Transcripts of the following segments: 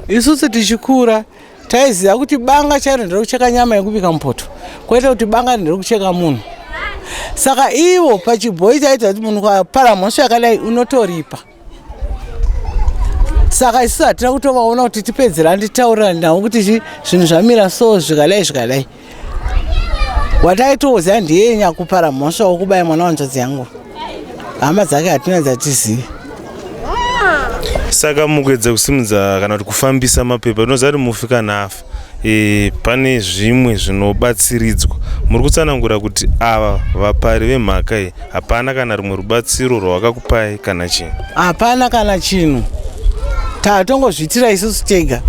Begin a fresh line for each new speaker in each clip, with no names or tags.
Isusu tichikura taiziva kuti banga chairo nderekucheka nyama yekubika mupoto, kwete kuti banga nderekucheka munhu. Saka ivo pachibhoyi chaita kuti munhu ukapara mhosva yakadai unotoripa. Saka isusu hatina kutovaona kuti tipedzerani titaurirani navo kuti zvinhu zvamira so, zvikadai zvikadai. Wataitoziva ndiye nyakupara mhosva wokubaya mwana wanzvadzi yangu, hama dzake hatina dzatizivi.
Saka mukuedza kusimudza kana kuti kufambisa mapepa, unoziva kuti mufi kana afa pane zvimwe zvinobatsiridzwa. Muri kutsanangura kuti ava vapari vemhaka iyi hapana kana rumwe rubatsiro rwavakakupai kana chinhu?
Hapana kana chinhu, tatongozviitira isusu tega.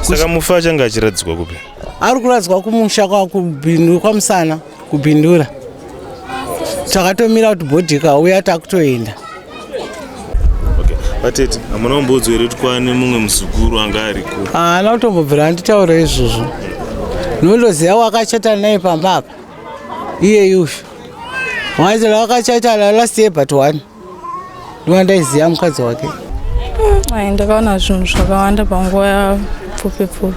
Saka mufi achange achiradzikwa kupi?
Ari kuradzikwa kumusha kwaMusana, kuBindura. Takatomira kuti bhodhi ikauya takutoenda.
Okay. Vatete, hamuna kumboudzwa here kuti kwane mumwe muzukuru anga ariko?
Haana kutombobvira anditaura izvozvo. Nondoziva wakachata naye pamba apa iye uyu wacho wakachata last year but one, ndowandaiziva mukadzi wake.
Ai, ndakaona zvinhu zvakawanda panguva pfupi pfupi.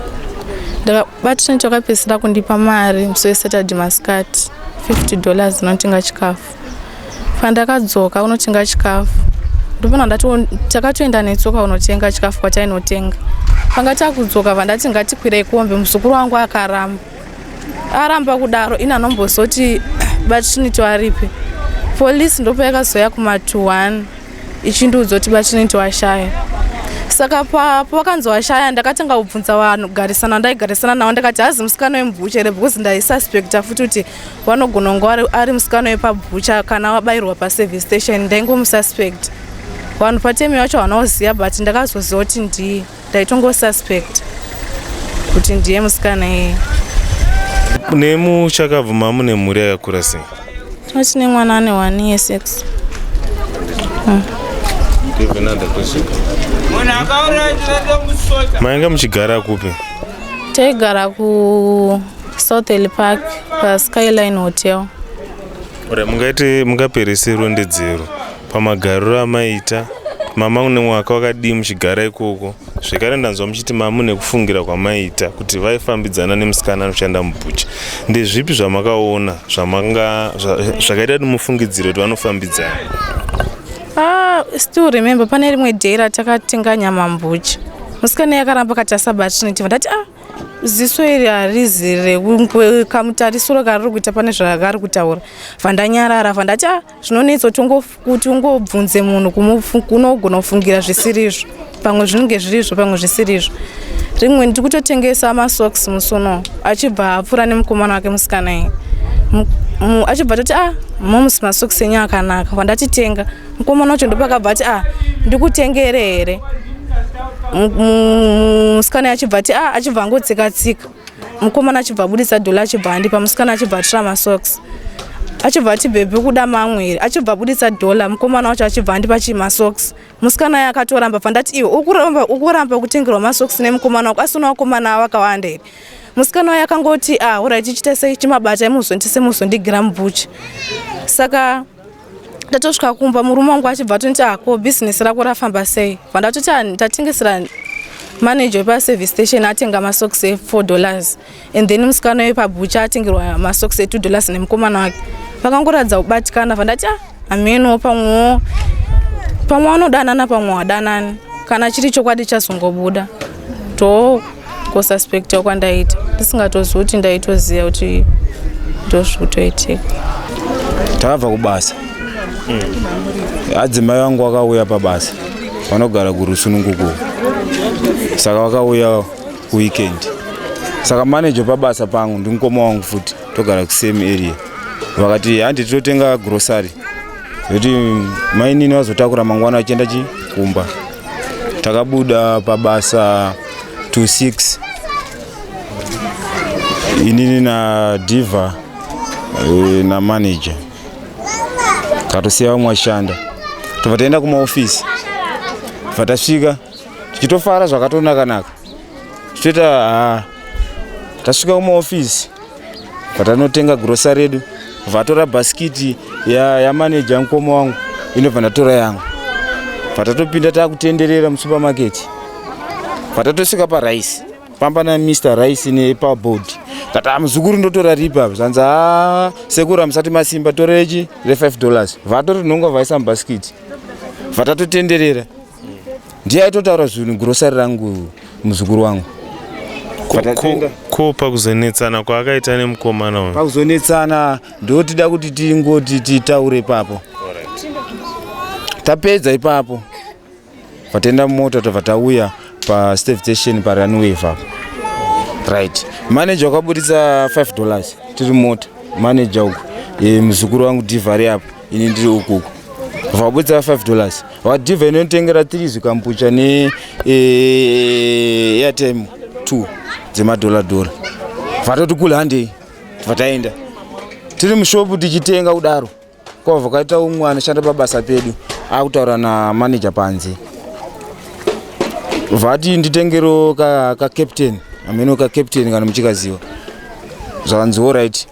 Ndakabatira chakapedzisira kundipa mari musi weSaturday masikati, $50 inotenga chikafu. Pandakadzoka unotenga chikafu, ndopona ndati takatoenda netsoka unotenga chikafu kwatainotenga. Panga takudzoka, vandati ngatikwirei kombi, muzukuru wangu akaramba. Aramba kudaro, ini anombozoti Batrinity aripi? Polisi ndopayakazoya kuma 21 ichindiudza kuti Batrinity washaya. Saka pawakanzi washaya, ndakatanga kubvunza vanhu garisana ndaigarisana navo. Ndakati hazi musikana wemubhucha here? Because ndaisuspecta futi kuti vanogona kunge ari musikana wepabhucha kana wabayirwa paservice station. Ndaingomususpect. Vanhu patemi vacho havana but ndakazoziva kuti ndiye. Ndaitongosuspect kuti ndiye musikana iyeye.
Nemuchakabvuma mune mhuri yakakura sei?
Tinoti mwana ane 1 year 6.
Do you have another question? Mainga muchigara kupi?
Taigara kuSouthall Park, paSkyline Hotel.
Ora, mungaite mungaperese rondedzero pamagariro amaita mama une mwaka wakadii muchigara ikoko? Zvekare ndanzwa muchiti mama mune kufungira kwamaita kuti vaifambidzana nemusikana anoshanda mubhucha. Ndezvipi zvamakaona zvamanga zvakaita kuti mufungidzire kuti vanofambidzana?
Ah, still remember pane rimwe day ratakatenga nyama mbucha, musikana yakaramba kati asabatrinity. Ndati, ah, ziso iri harizi rekamutarisiro kariri kuita, pane zvakari kutaura. Vandanyarara, vandati, ah, zvinonetsa kuti ungobvunze munhu, unogona kufungira zvisirizvo, pamwe zvinenge zvirizvo, pamwe zvisirizvo. Rimwe ndiri kutotengesa masocks musi uno, achibva apfuura nemukomana wake musikana iyi, achibva toti, ah, momusi, masocks enyu akanaka. Vandati tenga. Mukomana wacho ndopakabva ati, ah, ndikutengere here? Musikana achibva ati, ah, achibva angotsika tsika. Mukomana achibva abudisa dhola, achibva andipa. Musikana achibva atora masocks, achibva ati, baby, kuda mamwe here? Achibva abudisa dhola. Mukomana wacho achibva andipa chii, masocks. Musikana aye akatoramba. Pandati, iwe ukuramba, ukuramba kutengerwa masocks nemukomana wako, asi una vakomana vakawanda here? Musikana waye akangoti, ah, alright, chiita sei, chimabata muzondise muzondigira mubhuchi. Saka ndatosvika kumba, murume wangu achibva atonditi, ah, ko bhizinesi rako rafamba sei? Vandatoti, ah, ndatengesera manager wepaservice station, atenga masocks e$4, and then musikana wepabhucha atengerwa masocks e$2 nemukomana wake. Vakangoratidza kubatikana. Vandati, ah, hameno, pamwewo pamwe vanodanana, pamwe wadanani. Kana chiri chokwadi chazongobuda. To kususpecta kwandaita ndisingatozivi kuti ndaitoziva kuti ndozvikutoitika.
Takabva kubasa, adzimai vangu vakauya pabasa, vanogara kurusununguko, saka vakauya kuweekend. Saka manager pabasa pangu ndimukoma wangu futi, togara kusame area. Vakati handi tinotenga grocery kuti mainini vazotakura mangwana vachienda chi kumba. Takabuda pabasa to 6, inini naDiva namanager, takatosiya vamwe vachishanda. Tobva taenda kumaofisi, bva tasvika tichitofara zvakatonaka-naka, tichitoita ha. Tasvika kumaofisi, bva tanotenga grocery redu, vatora bhasikiti yamanager ya mukoma wangu, inobva ndatora yangu. Bva tatopinda, takutenderera musupermarket. Patatosvika parice pamba naMr Rice nepaboard, tati, "Ah, muzukuru, ndotora ripi apa?" Zvanzi, "A, sekuru, hamusati masimba, torechi re$5." Vatori nhonga, vaisa mubhasikiti, vatatotenderera. Ndiye aitotaura zvinhu grocery rangu, muzukuru wangu.
Ko pakuzonetsana kwaakaita nemukomana uyu?
Pakuzonetsana ndotida kuti tingoti titaure ipapo. Tapedza ipapo, vataenda mumota, tabva tauya pastaff station parunway apo. Right, manager wakabudisa $5 tiri mota, manager uku, muzukuru wangu Dhivhari apo, ini ndiri ukuku. Vakabudisa $5, vadhivha inotengera 3 zvikambucha ne airtime 2 dzemadhola dhora. Vatoti, "Kule, handei." Vataenda tiri mushopu tichitenga kudaro, kwabva kwaita umwe anoshanda pabasa pedu akutaura namaneja panze. Vati, "Nditengero kaCaptain ka ameno kaCaptain kana muchikaziva." Zvakanzi, "Alright,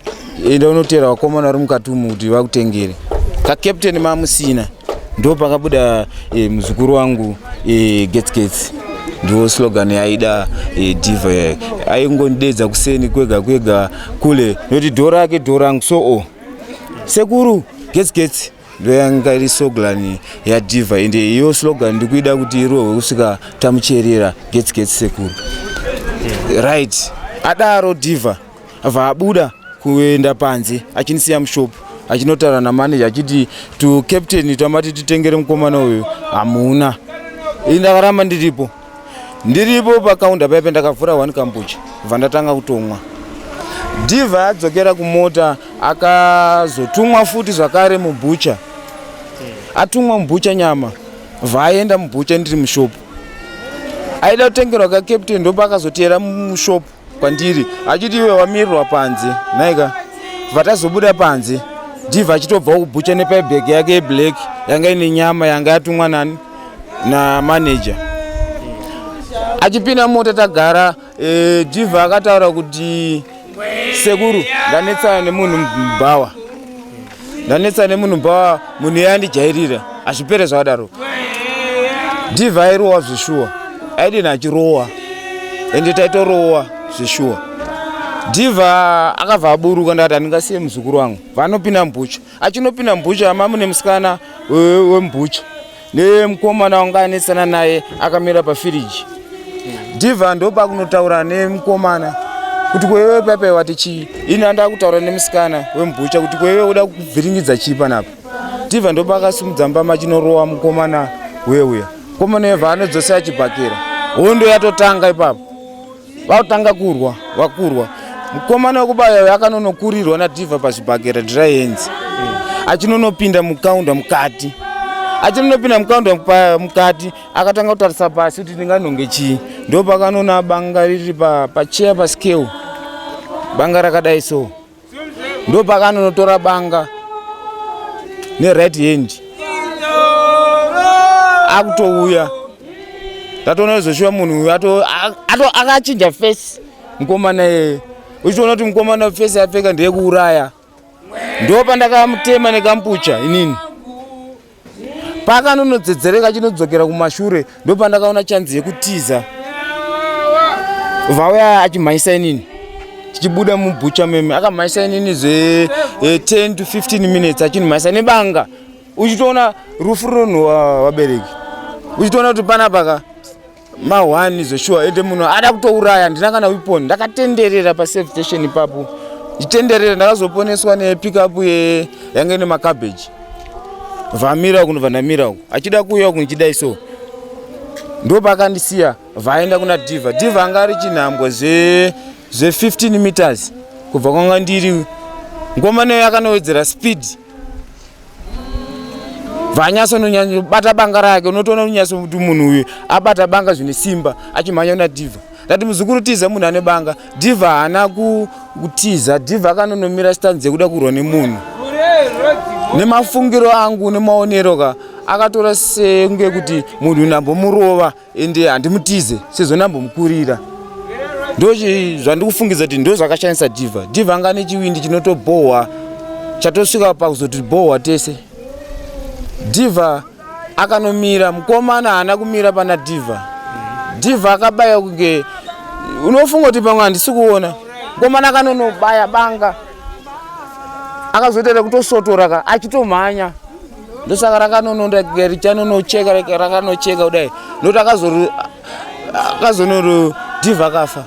enda unotera vakomana vari mukati umu kuti vakutengere kaCaptain." Mamusina ndo pakabuda muzukuru wangu, "Gets gets", ndo slogan yaida Dhivha. Aingondedza kuseni kwega kwega, "Kule," noti dho rake dho rangu, so o "Sekuru, gets gets", ndoyanga iri slogan yaDhivha. Ende iyo slogan ndikuida kuti irohwe kusvika tamucherera, "Gets gets sekuru." Right, adaro Dhivha, abva abuda kuenda panze, achinisiya mushopu, achinotaura namaneja achiti, "Tu Captain tamati titengere mukomana uyu hamuna." Ini ndakaramba ndiripo, ndiripo pakaunda paipe. Ndakavhura one kambucha, bva ndatanga kutomwa. Dhivha adzokera kumota, akazotumwa futi zvakare mubhucha. Atumwa mubhucha nyama, vaaenda mubhucha ndiri mushopu. Aida kutengerwa kaCaptain, ndopaakazotera mushopu kwandiri achiti, "Iwe wamirirwa panze naika." Vatazobuda panze, Dhivha achitobva kubhucha nepaibhegi yake yeblack yanga ine nyama yanga yatumwa nani namaneja. Achipinda mota tagara, Dhivha akataura kuti, "Sekuru, ndanetsana nemunhu mubhawa, ndanetsana nemunhu mubhawa, munhu iye andijairira." Hazvipere zvakadaro. Dhivha airowa zveshuwa, aidini achirowa, ende taitorowa zveshuwa. Dhivha akabva aburuka. Ndakati, "Handingasiye muzukuru wangu." Vanopinda mubhucha, achinopinda mubhucha ama mune musikana wemubhucha nemukomana wanga anetsana naye akamira pafiriji. Dhivha ndopakunotaura nemukomana kuti, "Kwewe pepe wati chii?" Ini andaa kutaura nemusikana wemubhucha kuti, "Kwewe uda kubviringidza chii panapa?" Dhivha ndopakasimudza mbama achinorowa mukomana weuya. Mukomana wevha anodzosera chibhakera. Hondo yatotanga ipapo, vakutanga kurwa, vakurwa. Mukomana wekubaya uyo akanonokurirwa naDhivha pazvibhakera, dry hands, achinonopinda mukaunda mukati. Achinonopinda mukaunda mukati, akatanga kutarisa pasi kuti ndinganhonge chii. Ndopakanona banga riri pacheya, pascale, banga rakadai so. Ndopakanonotora banga neright hand, akutouya. Ndatoona kuzoshuwa munhu uyu akachinja face mukomana iyeye, uchitoona kuti mukomana face yapfeka ndeyekuuraya. Ndopandakamutema nekambucha inini. Paakanonodzedzereka achinodzokera kumashure, ndopandakaona chanzi yekutiza. Vauya achimhanyisa inini, tichibuda mubhucha meme, akamhanyisa inini zve 10 to 15 minutes achinimhanyisa nebanga. Uchitoona rufu runonhuwa vabereki, uchitoona kuti panapa ka ma1 zveshuwa, ende munhu ada kutouraya. Handina kana weapon. Ndakatenderera pasafe station ipapo ndichitenderera. Ndakazoponeswa nepickup yange ine macabbage. Vamira uku, ndobva ndamira uku, achida kuuya uku ndichidai so. Ndopakandisiya, vaenda kuna Dhivha. Dhivha anga ari chinhambwe zve 15 meters kubva kwanga ndiri. Ngoma neyo akanowedzera speed, vanyatsononyanyobata banga rake. Unotoona kunyatso kuti munhu uyu abata banga zvine simba, achimhanya kuna Dhivha. Ndati, "Muzukuru, tiza, munhu ane banga." Dhivha haana kutiza. Dhivha akanonomira stance yekuda kurwa nemunhu. Nemafungiro angu nemaonero ka, akatora senge kuti munhu ndambomurova ende handimutize sezvo ndambomukurira. Ndo zvandikufungidza kuti ndo zvakashandisa Dhivha. Dhivha anga nechiwindi chinotobhohwa, chatosvika pakuzoti bhohwa tese. Dhivha akanomira, mukomana haana kumira pana Dhivha. Dhivha akabaya kunge unofunga kuti pamwe handisi kuona. Mukomana akanonobaya banga. Akazoita rekutosotora ka achitomhanya. Ndosaka rakanononda richanonocheka rakanocheka kudai. Ndokuti akazoro akazonoro dhivha akafa.